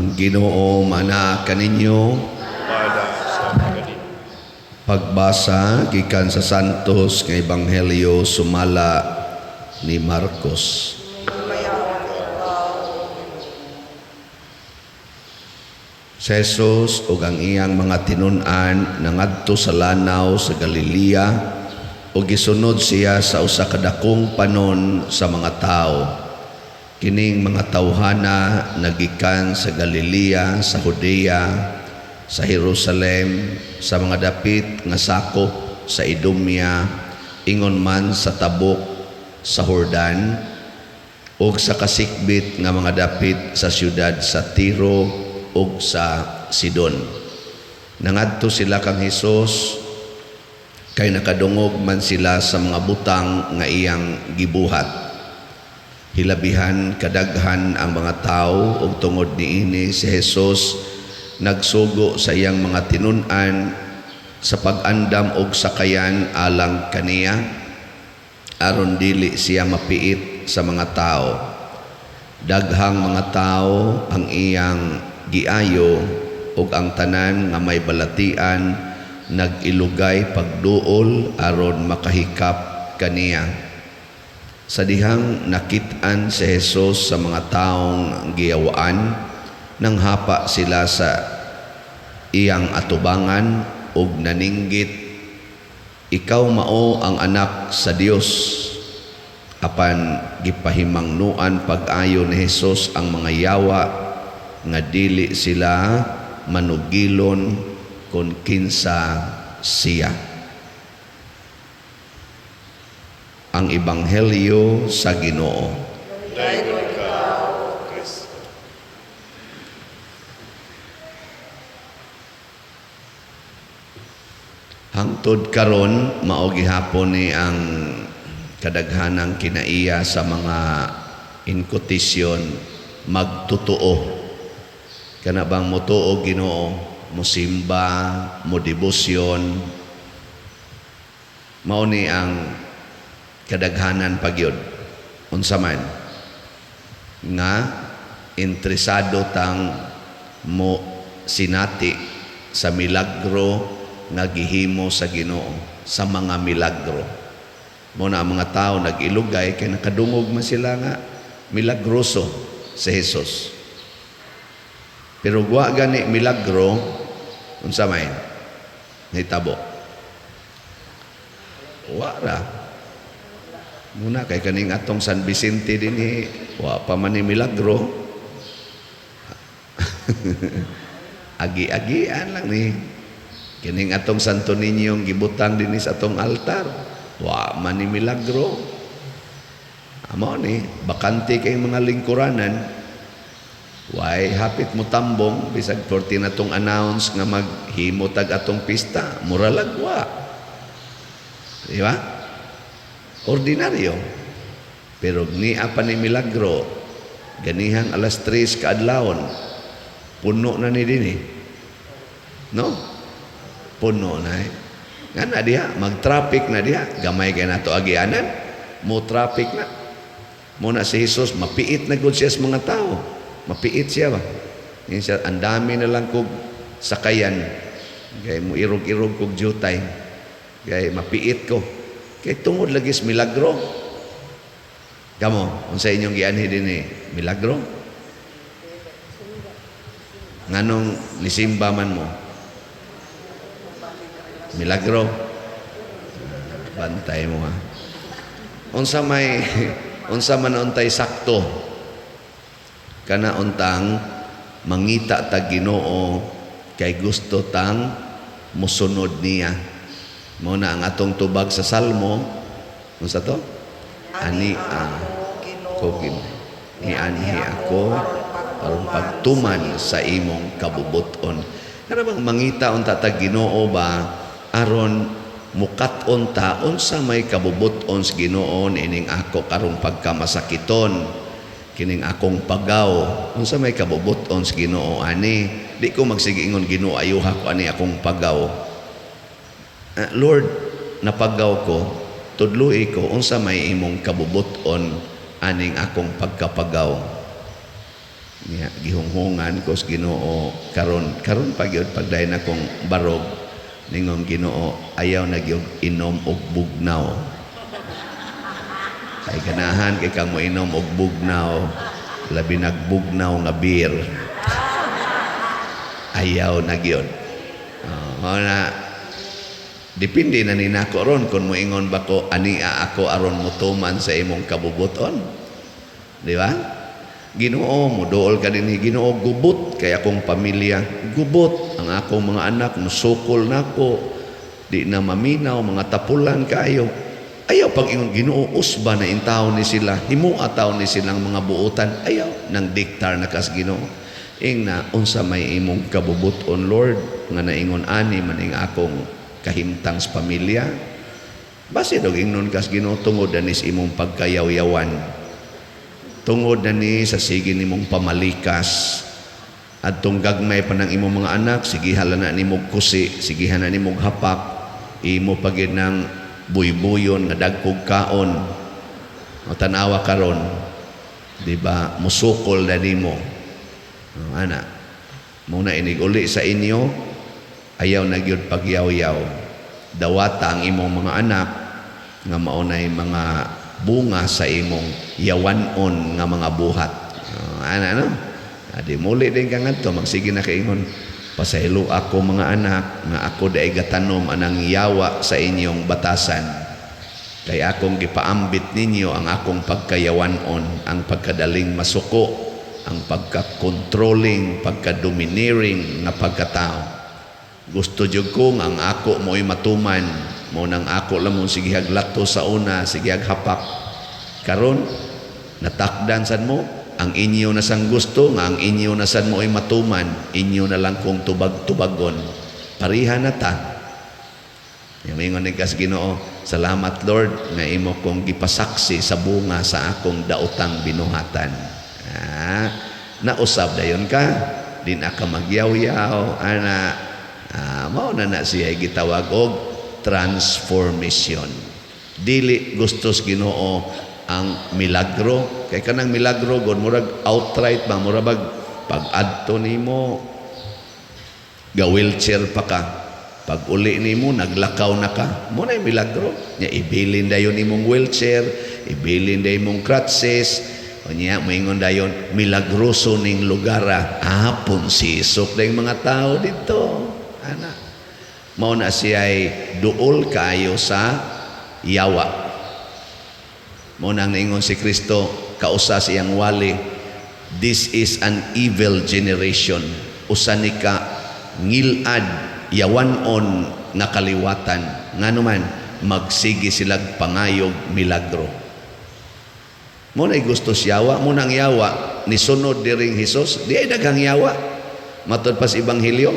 Ang Ginoo mana kaninyo. Mana sa kaninyo. Pagbasa gikan sa Santos nga Ebanghelyo sumala ni Marcos. Si Jesus ug ang iyang mga tinun-an nangadto sa lanaw sa Galilea ug gisunod siya sa usa ka dakong panon sa mga tawo. Kining mga tawhana nagikan sa Galilea, sa Judea, sa Jerusalem, sa mga dapit nga sakop sa Idumea, ingon man sa tabok sa Jordan, ug sa kasikbit nga mga dapit sa siyudad sa Tiro ug sa Sidon. Nangadto sila kang Hesus kay nakadungog man sila sa mga butang nga iyang gibuhat. Hilabihan kadaghan ang mga tawo ug tungod niini si Hesus nagsugo sa iyang mga tinun-an sa pag-andam og sakayan alang kaniya aron dili siya mapiit sa mga tawo. Daghang mga tawo ang iyang giayo ug ang tanan nga may balatian nag-ilugay pagduol aron makahikap kaniya. Sa dihang nakit-an si Jesus sa mga taong giyawaan, nanghapa sila sa iyang atubangan ug naninggit, "Ikaw mao ang anak sa Dios." Apan gipahimangnuan pag-ayo ni Hesus ang mga yawa nga dili sila manugilon kon kinsa siya. Ang Ebanghelyo sa Ginoo. Dayon ikaw, Kristo. Hangtod karon mao gihapon ni ang kadaghanang kinaiya sa mga inkotisyon magtotoo. Kana bang motuo Ginoo, mosimba, modebosyon, mao ni ang kadaghanan pagyud. Unsa man nga interesado tang mo sinati sa milagro nga gihimo sa Ginoo, sa mga milagro. Mo na ang mga tao nag-ilugay kay nakadungog man sila nga milagroso si Jesus. Pero wa gani milagro, unsa may nahitabo? Wa ra. Muna kay kaning atong San Vicente dinhi, wa pa man ni milagro. Agi-agian lang ni. Kining atong Santo Niño gibutang dinhi sa atong altar, wa man ni milagro. Amo ni bakante kay mga lingkuranan. Way hapit mo tambong bisag 14 na tong announce nga maghimo tag atong pista, mura lagwa. Di ba? Ordinaryo. Pero niya pa ni milagro, ganihang alas 3 kaadlawon, puno na ni dinhi. No? Puno na eh. Nga na diha, mag-traffic na diha. Gamay kay nato agianan, mo traffic na. Muna si Jesus, mapiit na gud siya sa mga tao. Mapiit siya ba? Ngayon siya, ang dami na lang kog sakayan. Kay mo irog-irog kog jutay. Kay mapiit ko. Kay tungod lagi sa milagro. Kamo, unsa inyong gianhi dinhi? Milagro? Nganong nisimba man mo? Milagro? Bantay mo ha. Unsa man untay sakto? Kana untang mangita ta Ginoo kay gusto tang mosunod niya. Mao na ang atong tubag sa Salmo. Unsa to? Ani ko nianhi ako aron pagtuman sa imong kabubuton. Kana bang mangita unta ta Ginoo ba aron mukat-on ta unsa may kabubuton sa Ginoo ining ako karong pagkamasakiton, kining akong pagaw, unsa may kabubuton sa Ginoo ani? Di ko magsigingon Ginoo ayuha ko ani akong pagaw. Lord, napagaw ko, tudloi ko unsa may imong kabubuton aning akong pagkapagaw. Nya gihunghungan ko sa Ginoo karon karon pa gyud pagdayon akong barog, ningon, "Ginoo, ayaw na gyud inom og bugnaw." Kay ganahan kay kang moinom og bugnaw, labi nagbugnaw nga beer. Ayaw na gyud. Oh, mao na depende na ni nako ron kung moingon ba ko ania ako aron motuman sa imong kabubuton. Di ba? Ginoo, muduol ka din, Ginoo, gubot kay akong pamilya, gubot ang akong mga anak, musukol nako, di na maminaw, mga tapulan kayo. Ayaw pag ingon, "Ginoo, usba na intaw ni sila, himua taw ni silang mga buutan." Ayaw, nang diktar na kas Ginoo. Ing na, unsa may imong kabubuton, Lord, nga naingon ani maning akong kahimtang sa pamilya. Basi dog ingnon kas Ginoo, tungod na ni sa imong pagkayaw-yawan. Tungod na ni sa sige nimong pamalikas. Adtong gagmay pa ng imong mga anak, sigihan na nimog kusi, sigihan na nimog hapak, imo pagid ng buybuyon nga dagkog kaon. O tanawa karon, di ba, musukol na nimo. O, ana, muna inig uli sa inyo, ayaw na gyud pagyaw-yaw. Dawata ang imong mga anak nga maunay mga bunga sa imong yawanon nga mga buhat. O, ana no? Adi muli din ka ngadto, magsige na kaingon, "Pasaylo ako, mga anak, nga ako diay gatanom anang yawa sa inyong batasan. Kay akong gipaambit ninyo ang akong pagkayawanon, ang pagkadaling masuko, ang pagka-controlling, pagka-domineering nga pagkatao. Gusto jud ko nga ang ako mo'y matuman, mo nang ako lang mong sigihag lato sa una, sigihag hapak. Karon natakdan sad mo ang inyo na sang gusto nga ang inyo na sad mo'y matuman, inyo na lang kong tubag-tubagon. Pareha na ta." Yung ingon ni kas Ginoo, "Salamat, Lord, nga imo kong gipasaksi sa bunga sa akong daotang binuhatan." Ah, nausab dayon ka, di na ka magyaw-yaw, ana, ah, mao na na siya gitawag og transformation. Dili gustos Ginoo ang milagro, kay kanang milagro god murag outright ba, murag bag pag adto nimo ga wheelchair pa ka, pag uli nimo naglakaw na ka, mo na milagro nya. Ibilin dayon imong wheelchair, ibilin dayon imong crutches, unya moingon dayon, "Milagroso ning lugar." Ah, punsisok dayong mga tao dito, ana. Mao na siya ay duol kaayo sa yawa. Mao nang naingon si Kristo kausa sa iyang wali, "This is an evil generation." Usa ni ka ngilad, yawanon nga kaliwatan. Ngano man magsige silag pangayog milagro. Mo na gusto siya yawa, mo nang yawa nisunod diring Hesus, di ay daghang yawa. Matod pa sa Ebanghelyo,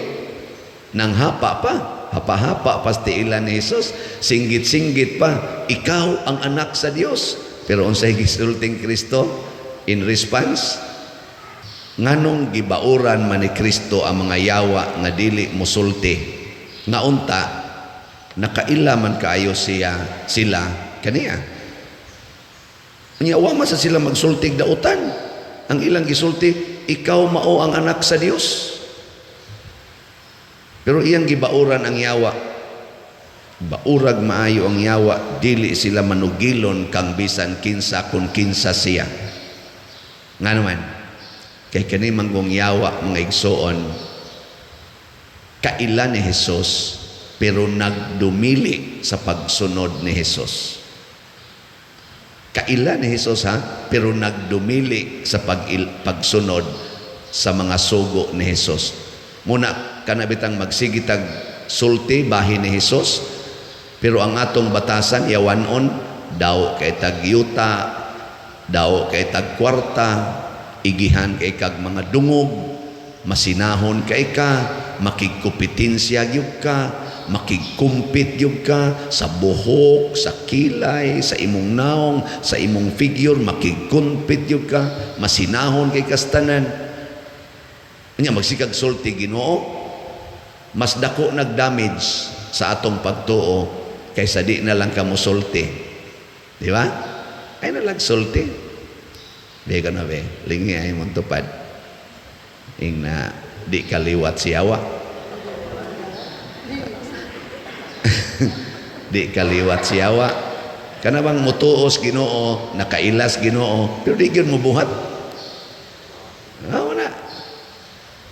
nang hapa pa, hapa-hapa pa sa tiilan ni Hesus, singgit-singgit pa, "Ikaw ang anak sa Dios." Pero unsay gisulting Kristo in response? Nganong gibauran man ni Kristo ang mga yawa nga dili musulti? Nga unta nakaila man kaayo siya sila kaniya. Nya wa man sa sila magsultig dautan. Ang ilang gisulti, "Ikaw mao ang anak sa Dios." Pero iyang gibauran ang yawa. Baurag maayo ang yawa, dili sila manugilon kang bisan kinsa kung kinsa siya. Nga naman, kay kani manggong yawa, mga igsoon, kaila ni Jesus pero nagdumili sa pagsunod ni Jesus. Kaila ni Jesus ha, pero nagdumili sa pagsunod sa mga sugo ni Jesus. Muna kanabitang magsigitag sulti bahin ni Jesus, pero ang atong batasan yawanon daw kay tag yuta, daw kay tag kwarta, igihan kay kag mga dungog, masinahon kay ka, makigkompetensya gyud ka, makigkumpit gyud ka sa buhok, sa kilay, sa imong naong, sa imong figure, makigkumpit gyud ka, masinahon kay kastanan. Nya magsikag sulti Ginoo, mas dako nagdamage sa atong pagtuo kaysa di na lang ka mosulti. Di ba? Ay na lang sulti. Di ka na be. Lingi ay mong tupad. Ing na di kaliwat siyawa. Di kaliwat siyawa. Kana bang mutuos Ginoo, nakailas Ginoo, pero di gyud mobuhat. Ah, wala.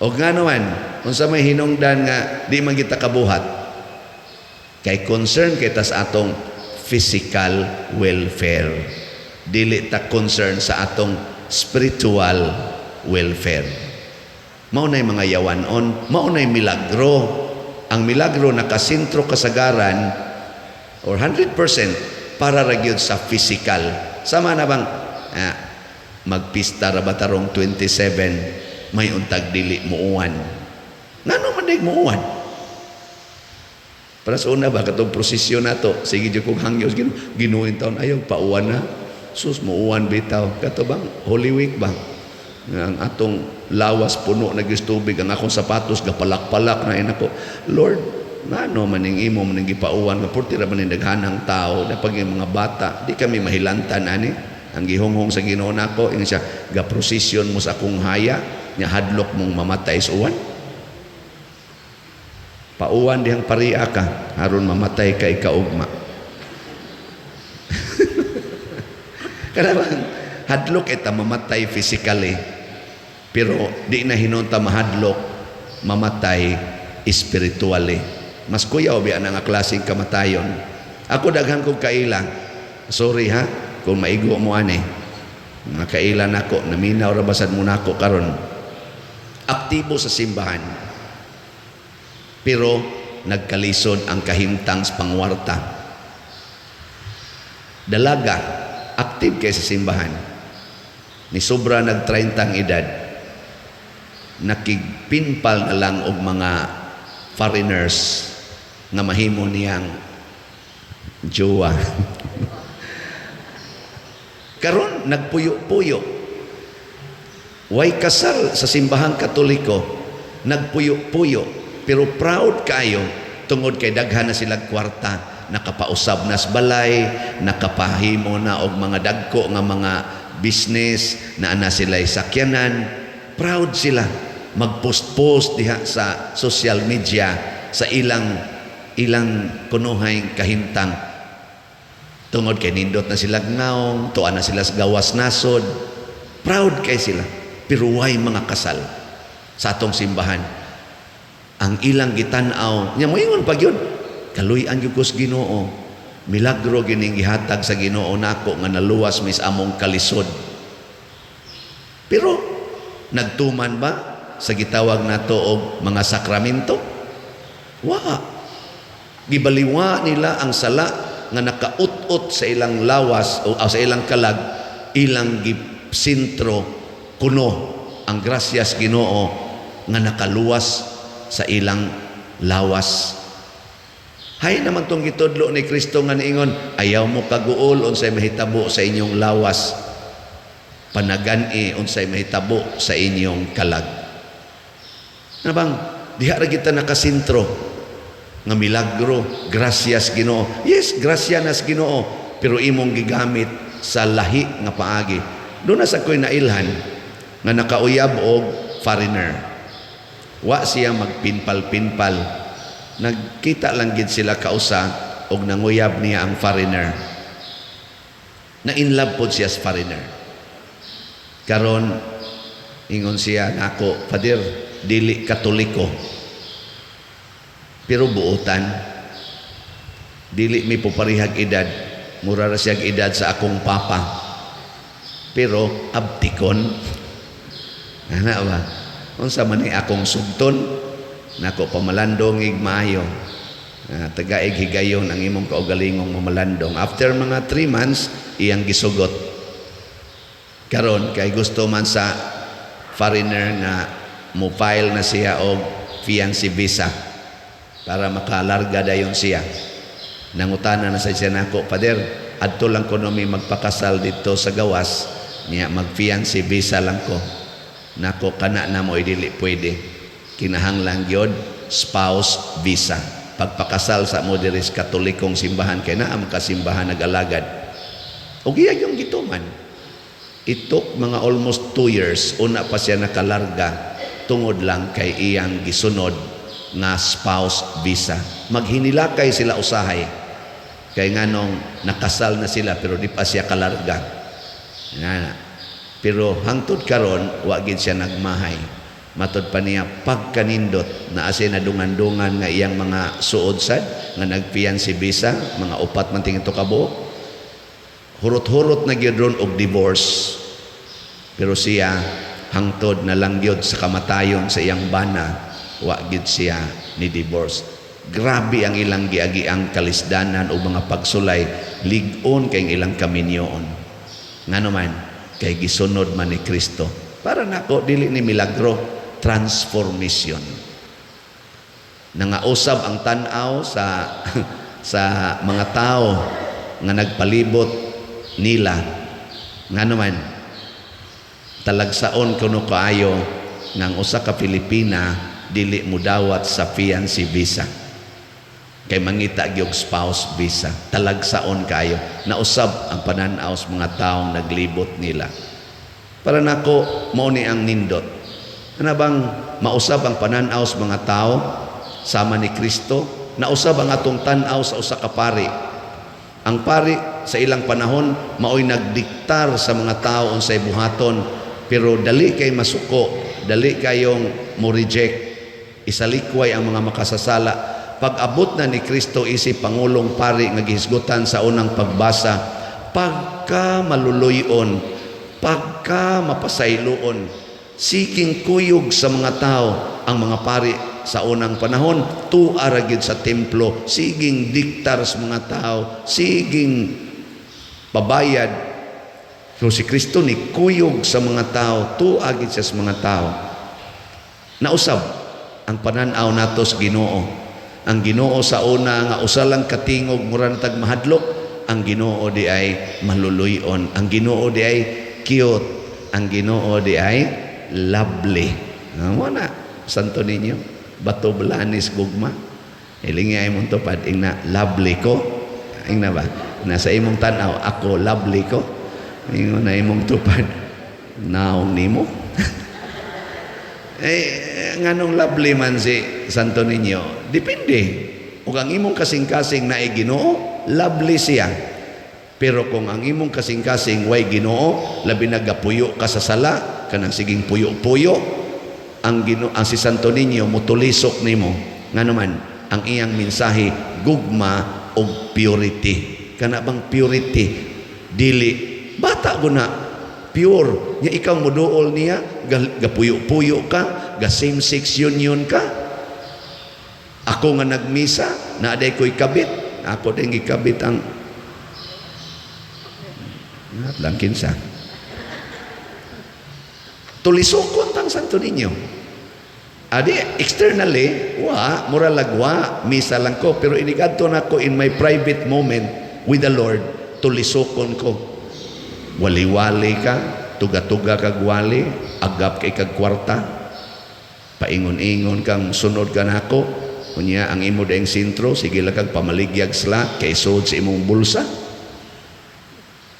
O nga naman, unsa may hinungdan nga di man kita kabuhat? Kay concern kita sa atong physical welfare. Dili ta concern sa atong spiritual welfare. Mao nay mga yawanon, mao nay milagro. Ang milagro nakasentro kasagaran or 100% para ra gyud sa physical. Sama na bang magpista ra ba tarong 27, may untag dili muuwan. Ngano man dig muuwan? Para sa una ba katong prosesyon nato, sige jud kog hangyos Ginoo, Ginoo taon ayaw pauwan na. Sus, muuwan bitaw. Kato bang Holy Week ba? Nga ang atong lawas puno na gyud tubig, ang akong sapatos gapalak-palak na inako. Lord, ngano man ning imo man ning gipauwan nga purti ra man ning daghanang tao, dapag yung mga bata, di kami mahilantan ani. Ang gihonghong sa Ginoo nako, ingon siya, gaprosesyon mo sa akong haya, nya hadlok mong mamatay sa uwan. Pauwan dihang paria ka, aron mamatay ka ikaugma. Kana bang hadlok eta mamatay physically, pero di na hinunta mahadlok mamatay spiritually. Mas kuyaw biya na nga klaseng kamatayon. Ako daghan kog kaila. Sorry ha, kung maigo mo ani. Mga kaila nako, naminaw ra basad mo nako karon. Aktibo sa simbahan. Pero nagkalisod ang kahimtang sa pangwarta. Dalaga, aktive kay sa simbahan. Ni sobra nag 30 edad, nakigpinpal na lang og mga foreigners nga mahimo niyang jowa. Karon nagpuyo-puyo. Way kasal sa simbahang Katoliko, nagpuyo-puyo, pero proud kayo tungod kay daghan na silang kwarta, nakapausab na sa balay, nakapahimo na og mga dagko nga mga business, naa na sila sakyanan. Proud sila magpost-post diha sa social media sa ilang ilang kunuhay kahimtang. Tungod kay nindot na sila ngaong, tuwa na sila sa gawas nasod. Proud kay sila. Pero way mga kasal sa atong simbahan. Ang ilang gitan-aw, nya moingon pa gyud, kaluy-an gyud ko sa Ginoo. Milagro gining gihatag sa Ginoo nako nga naluwas mis among kalisod. Pero nagtuman ba sa gitawag nato og mga sakramento? Wa. Gibaliwa nila ang sala nga nakaut-ut sa ilang lawas o sa ilang kalag, ilang gisentro kuno ang grasyas Ginoo nga nakaluwas sa ilang lawas. Hay naman tong gitudlo ni Kristo nga niingon, ayaw mo kaguol unsay mahitabo sa inyong lawas, panagani unsay mahitabo sa inyong kalag. Ano bang diha ra kita nakasentro nga milagro, grasyas Ginoo. Yes, grasya nas Ginoo, pero imong gigamit sa lahi nga paagi. Doon na sa ko'y nailhan nga nakauyab og foreigner. Wa siya magpinpal-pinpal. Nagkita lang gid sila kausa og nanguyab niya ang foreigner. Na in love pod siya sa foreigner. Karon ingon siya nako, "Father, dili Katoliko. Pero buotan, dili mi poparehag edad, mura ra siyag edad sa akong papa. Pero abtikon." Ana ba? Unsa man ni akong sugton? Nako, pamalandong ig maayo. Tagaig higayon ang imong kaugalingong mamalandong. After mga 3 months, iyang gisugot. Karon kay gusto man sa foreigner nga mo file na siya og fiancé visa para makalarga dayon siya. Nangutana na sa siya nako, "Father, adto lang ko mi magpakasal dito sa gawas, niya mag-fiancé visa lang ko." Nako, kana na mo dili pwede. Kinahanglan gyud spouse visa. Pagpakasal sa mo diri sa Katolikong simbahan kay naa man kasimbahan nag-alagad. Og iya yung gituman. It took mga almost 2 years una pa siya nakalarga. tungod lang kay iyang gisunod nga spouse visa. Maghinilakay sila usahay. Kay nganong nakasal na sila pero di pa siya kalarga. Nga. Pero hangtod karon, wa gid siya nagmahay. Matod pa niya, pagkanindot na siya nadungan-dungan nga iyang mga suod sad nga nagfiancé visa, mga upat man tingin to kabuok. Hurot-hurot na gyud ron og divorce. Pero siya, hangtod na lang gyud sa kamatayon sa iyang bana, wa gyud siya ni divorce. Grabe ang ilang giagiang kalisdanan o mga pagsulay, lig-on kay ilang kaminyoon. Ngano man, kay gisunod man ni Kristo. Para nako, dili ni milagro, transformation. Nangausab ang tan-aw sa sa mga tao nga nagpalibot nila. Ngano man, talagsaon kuno kaayo ng usa ka Pilipina dili mudawat sa fiancé visa kay mangita gyud spouse visa. Talagsaon kaayo nausab ang panan-aw sa mga taong naglibot nila. Para nako, mao ni ang nindot. Ana bang mausab ang panan-aw sa mga tao sama ni Kristo? Nausab ang atong tan-aw sa usa ka pari. Ang pari sa ilang panahon maoy nagdiktar sa mga tao unsay buhaton, pero dali kay masuko, dali kayong mo reject, isalikway ang mga makasasala. Pag abot na ni Kristo isip pangulong pari nga gihisgutan sa unang pagbasa, pagka maluluyon, pagka mapasayloon, siking kuyog sa mga tao ang mga pari sa unang panahon, tuara ra gyud sa templo, siging diktar sa mga tao, siging pabayad. Pero si Kristo ni kuyog sa mga tao, tuwa gyud siya sa mga tao. Nausab ang pananaw nato sa Ginoo. Ang Ginoo sa una nga usa lang katingog mura na tag mahadlok, ang Ginoo di ay maluluyon, ang Ginoo di ay cute, ang Ginoo di ay lovely. Mo na Santo Niño, Bato Blanes gugma. Ilingi ay mong tupad, ingna, "Lovely ko?" Ingna ba? Nasa imong tanaw, ako lovely ko? Ingon na imong tupad, "Naong nimo." Eh, nganong lovely man si Santo Niño? Depende. Ug ang imong kasing-kasing naay Ginoo, lovely siya. Pero kung ang imong kasing-kasing way Ginoo, labi nagapuyo ka sa sala, kanang siging puyo-puyo, ang Ginoo, ang si Santo Niño mutulisok nimo. Ngano man, ang iyang mensahe gugma og purity. Kana bang purity? Dili bata ko na pure nya, ikaw moduol niya, gapuyo-puyo ka, ga same sex union ka. Ako nga nagmisa na aday ko'y kabit, ako din gikabit ang lang kinsa. Tulisokon tang Santo Niño. Adi externally wa mura lagwa, misa lang ko, pero inigadto na ko in my private moment with the Lord, tulisokon ko. Wali-wali ka, tuga-tuga kag wali, agap kay kag kwarta, paingon-ingon kang sunod ka nako, unya ang imo daing sentro sige lang kag pamaligyag sila kay sud sa imong bulsa,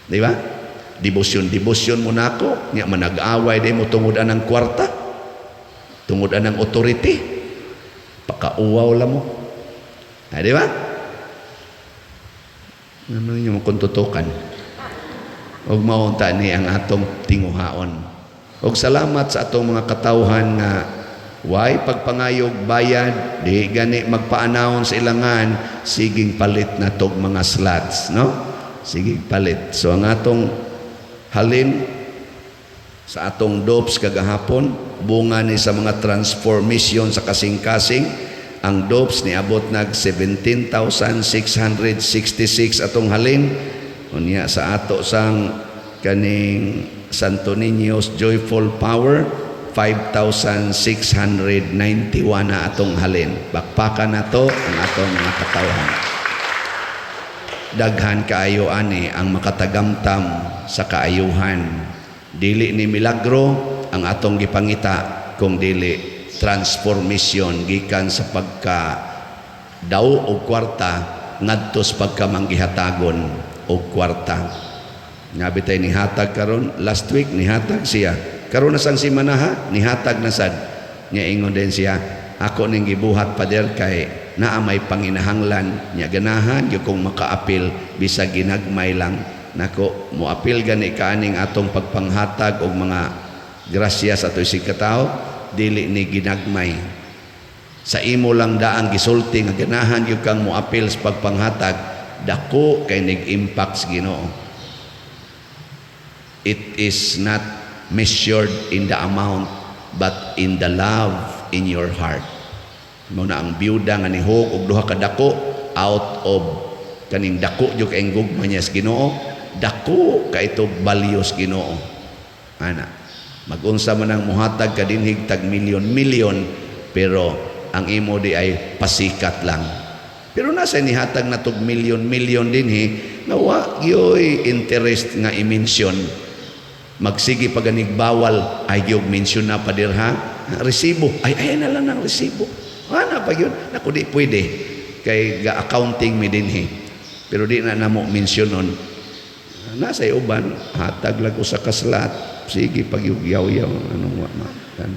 di ba? Debosyon debosyon mo nako, nya manag-away di mo tungod anang kwarta, tungod anang authority. Pakauwaw la mo. Ay, di ba? Ano yung kung tutukan? Ug maunta ni ang atong tinguhaon. Ug salamat sa atong mga katawhan nga way pagpangayog bayad, di gani magpa-announce ilangan, siging palit na tog mga slots, no? Siging palit. So ang atong halin sa atong dopes kagahapon, bunga ni sa mga transformation sa kasing-kasing, ang dopes niabot nag 17,666 atong halin. Unya sa ato sang kaning Santo Niño's Joyful Power, 5,691 na atong halin. Bakpakan nato ang atong mga katawhan. Daghan kaayo ani ang makatagamtam sa kaayuhan. Dili ni milagro ang atong gipangita kung dili transformation gikan sa pagka daw og kwarta ngadto sa pagka manggihatagon og kwarta. Nga bitay nihatag karon, last week nihatag siya. Karon na sang simana ha, nihatag na sad. Nya ingon din siya, "Ako ning gibuhat, Pader, kay naa may panginahanglan, nya ganahan gyud kong makaapil bisag ginagmay lang." Nako, moapil gani ka aning atong pagpanghatag og mga grasya sa ato isig katawo, dili ni ginagmay. Sa imo lang daang gisulti nga ganahan gyud kang moapil sa pagpanghatag, dako kay nig-impact sa Ginoo. It is not measured in the amount but in the love in your heart. Mao na ang biyuda nga nihog og duha ka dako out of kaning dako jud kay gugma niya sa Ginoo, dako kay ito value sa Ginoo. Ana, magunsa man ang muhatag ka dinhig tag milyon milyon, pero ang imo di ay pasikat lang. Pero nasa nihatag na tog milyon milyon dinhi nga wa gyoy interest nga i-mention. Magsige pa ganig bawal ay gyud mention na, Pader, ha, resibo ay ay na lang ng resibo. Ana pa yun naku, di pwede kay ga accounting mi dinhi, pero di na namo mention nun. Nasa uban hatag lang usa ka slot, sige pag yaw-yaw anong wa ma kan.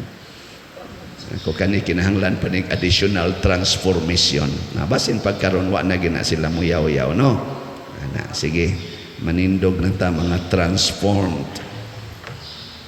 Ako kani kinahanglan pa ning additional transformation na basin pagkaron wa na gina sila mo yaw-yaw, no? Ana, sige, manindog na ta mga transformed.